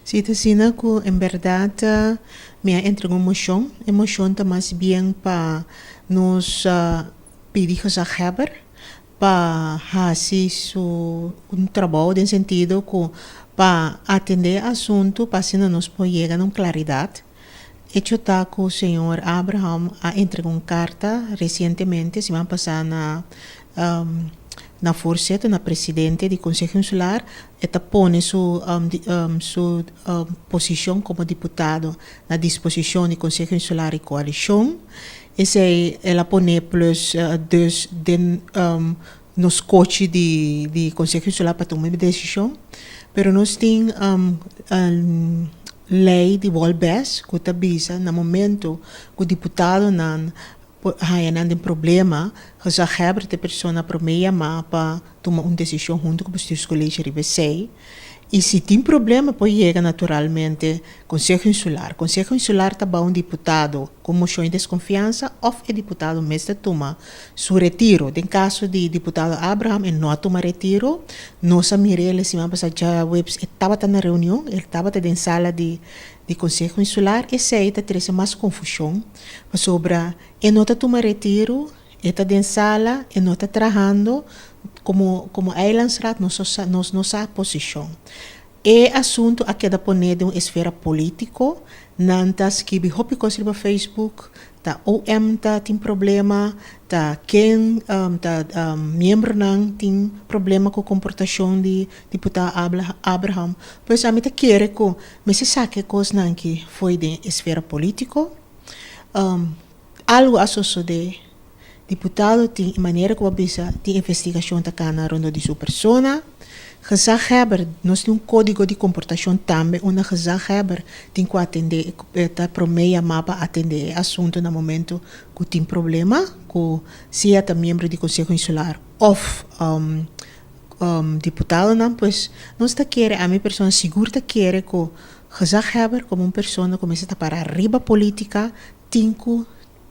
Si, ta asina ku en bèrdat mi a entrega un moshon. E moshon ta mas bien pa nos pidi gezaghebber pa hasi su un trabou den sentido ku pa atendé e asuntu pa asina nos por yega na un klaridat. Echo ta ku señor Abraham a entrega un karta resientemente, siman pasá na na voorzitter, na presidente di Konseho Insular, e ta pone su su posishon komo diputado na disposishon di Konseho Insular i koalishon. Esei el a pone plus dus den nos kochi di di Konseho Insular pa tuma e desishon. Pero nos tin lei di Wolbes ku ta bisa na momento ku diputadonan por haña nan den problema, gezaghebber ta e persona promé yamá pa tuma un desishon huntu ku bestuurscollege riba esei. I si tin problema por yega naturalmente Konseho Insular. Konseho Insular ta bou un diputado ku moshon di deskonfiansa òf e diputado mes ta tuma su retiro. Den kaso di diputado Abraham e no a tuma retiro. Nos a mir'é el e siman pasá djaweps e tabata na reunion, el tabata den sala di di Konseho Insular. Esei ta trese mas konfushon pasobra e no ta tuma retiro, e ta den sala, e no ta trahando. Komo komo Eilandsraad nos sa nos no sa posishon. E asuntu a keda poné den un esfera polítiko. Nan ta skibi hopi kos riba Facebook, ta OM ta tin problema, ta ken ta miembronan tin problema ku komportashon di diputado Abraham. Pues ami ta kere ku mester saka e kosnan aki fo'i den esfera polítiko. Algu a sosodé, diputado tin e manera ku bo a bisa tin investigashon ta kana rondó di su persona. Gezaghebber, nos tin un kódigo di komportashon tambe unda gezaghebber tin ku atendé e ta promé yamá pa atendé e asuntu na momentu ku tin problema ku sea ta miembro di Konseho Insular òf diputadonan. Pues nos ta kere, ami persona sigur ta kere ku gezaghebber komo un persona ku mester ta para riba polítika Tin ku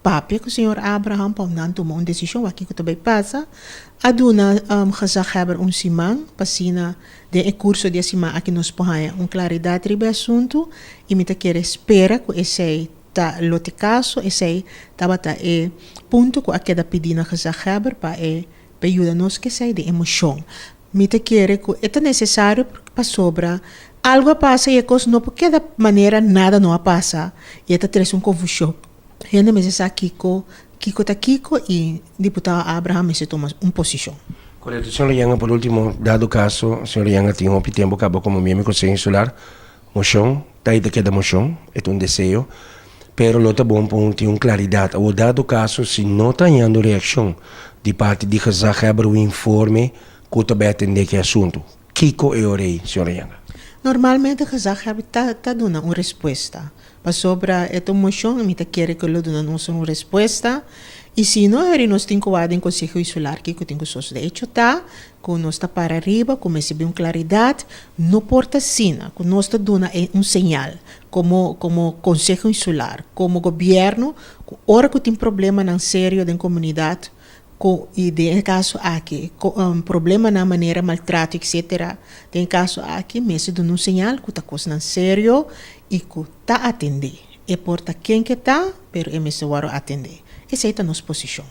papia ku señor Abraham pa nan tuma un desishon wak kiko ta bai pasa. A duna gezaghebber un siman pa asina den e kurso di e siman aki nos por haña un klaridat riba e asuntu i mi ta kere spera ku esei ta lo te kaso. Esei tabata e punto ku a keda pidi na gezaghebber pa e pa yuda nos ku esei den e moshon. Mi ta kere ku e ta nesesario pasobra algu a pasa i e kos no por keda manera nada no a pasa i e ta trese un konfushon. Hende mester sa kiko kiko ta kiko i diputado Abraham mester tuma un posishon. Korekto, señor Janga. Por ultimo, dado kaso, señor Janga tin hopi tempu kaba komo miembro di Konseho Insular. Moshon ta i ta keda moshon, e ta un deseo, pero lo ta bon pa un tin un klaridat. Awor dado kaso si no ta hañando reakshon di parti di gezaghebber un informe ku ta bai atendé ku e asuntu, kiko e ora ei, señor Janga? Normalmente gezaghebber ta ta duna un respuesta, pasobra e ta un moshon i mi ta kere ku lo duna nos un respuesta i si no eri nos tin ku wak den Konseho Insular kiko tin ku sosodé. Echo ta Ku nos ta para riba, ku mester bin un klaridat, no por ta asina ku nos ta duna e un señal komo komo Konseho Insular, komo gobièrnu, ku ora ku tin problemanan serio den komunidat, ku i den e kaso aki problemanan manera maltrato etcetera, den e kaso aki mester duna un señal ku ta kosnan serio i ku ta atendé. E por ta ken ke ta, pero e mester wòrdu atendé. Esei ta nos posishon.